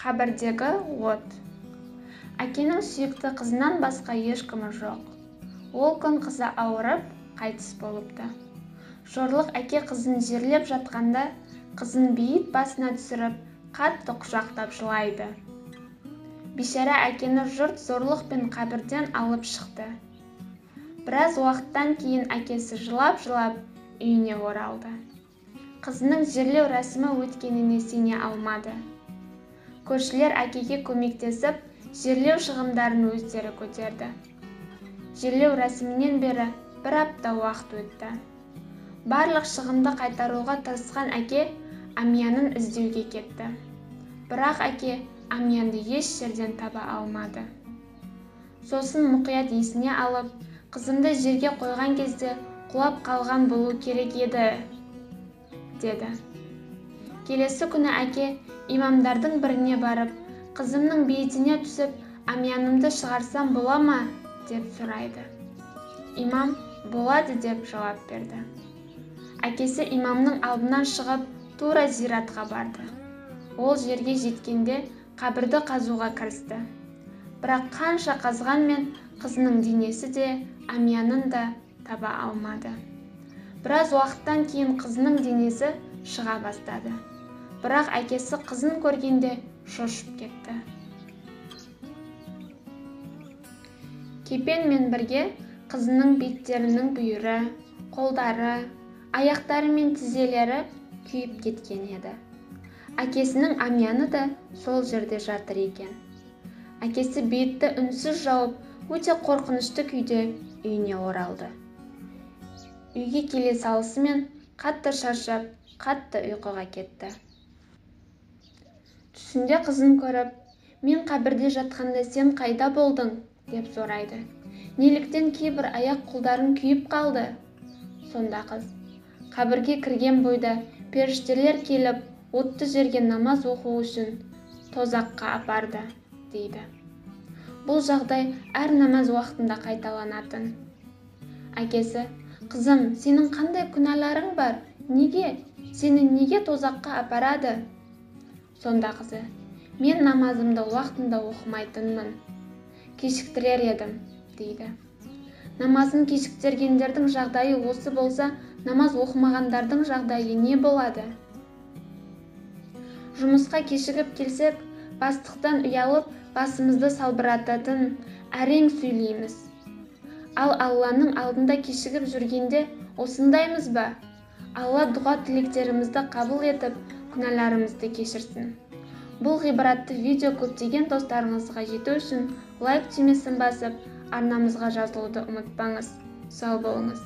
Қабірдегі от. Әкенің сүйікті қызынан басқа ешкімі жоқ. Ол күн қызы ауырып, қайтыс болыпты. Жорлық әке қызын жерлеп жатқанда, қызын бейіт басына түсіріп, қатты құшақтап жылайды. Бейшара әкені жұрт зорлықпен қабірден алып шықты. Біраз уақыттан кейін әкесі жылап-жылап үйіне оралды. Қызының жерлеу рәсімі өткеніне сене алмады. Көршілер әкеге көмектесіп, жерлеу шығындарын өздері көтерді. Жерлеу рәсімінен бері бір апта уақыт өтті. Барлық шығынды қайтаруға тырысқан әке әмиянын іздеуге кетті. Бірақ әке әмиянды еш жерден таба алмады. Сосын мұқият есіне алып, қызымды жерге қойған кезде құлап қалған болу керек еді, деді. Келесі күні әке имамдардың біріне барып, қызымның бейітіне түсіп, әмиянымды шығарсам бола ма, деп сұрайды. Имам болады деп жауап берді. Әкесі имамның алдынан шығып, тура зиратқа барды. Ол жерге жеткенде қабірді қазуға кірісті. Бірақ қанша қазғанмен қызының денесі де, әмиянын да таба алмады. Біраз уақыттан кейін қызының денесі шыға бастады. Бірақ әкесі қызын көргенде шошып кетті. Кепенмен бірге қызының беттерінің бүйірі, қолдары, аяқтары мен тізелері күйіп кеткен еді. Әкесінің әмияны да сол жерде жатыр екен. Әкесі бетті үнсіз жауып, өте қорқынышты күйде үйіне оралды. Үйге келе салысымен қатты шаршап, қатты ұйқыға кетті. Түсінде қызын көріп, мен қабірде жатқанда сен қайда болдың, деп сұрайды. Неліктен кейбір аяқ қолдарың күйіп қалды? Сонда қыз, қабірге кірген бойда періштелер келіп, отты жерге намаз оқу үшін тозаққа апарды, дейді. Бұл жағдай әр намаз уақытында қайталанатын. Әкесі, қызым, сенің қандай күнәларың бар? Неге? Сені неге тозаққа апарады? Сонда қызы, мен намазымды уақытында оқымайтынмын, кешіктірер едім, дейді. Намазын кешіктіргендердің жағдайы осы болса, намаз оқымағандардың жағдайы не болады? Жұмысқа кешігіп келсек, бастықтан ұялып, басымызды салбырататын, әрең сөйлейміз. Ал Алланың алдында кешігіп жүргенде осындаймыз ба? Алла дұға тілектерімізді қабыл етіп, күнәларымызды кешірсін. Бұл ғибратты видео көптеген достарыңызға жету үшін лайк түймесін басып, арнамызға жазылуды ұмытпаңыз. Сау болыңыз.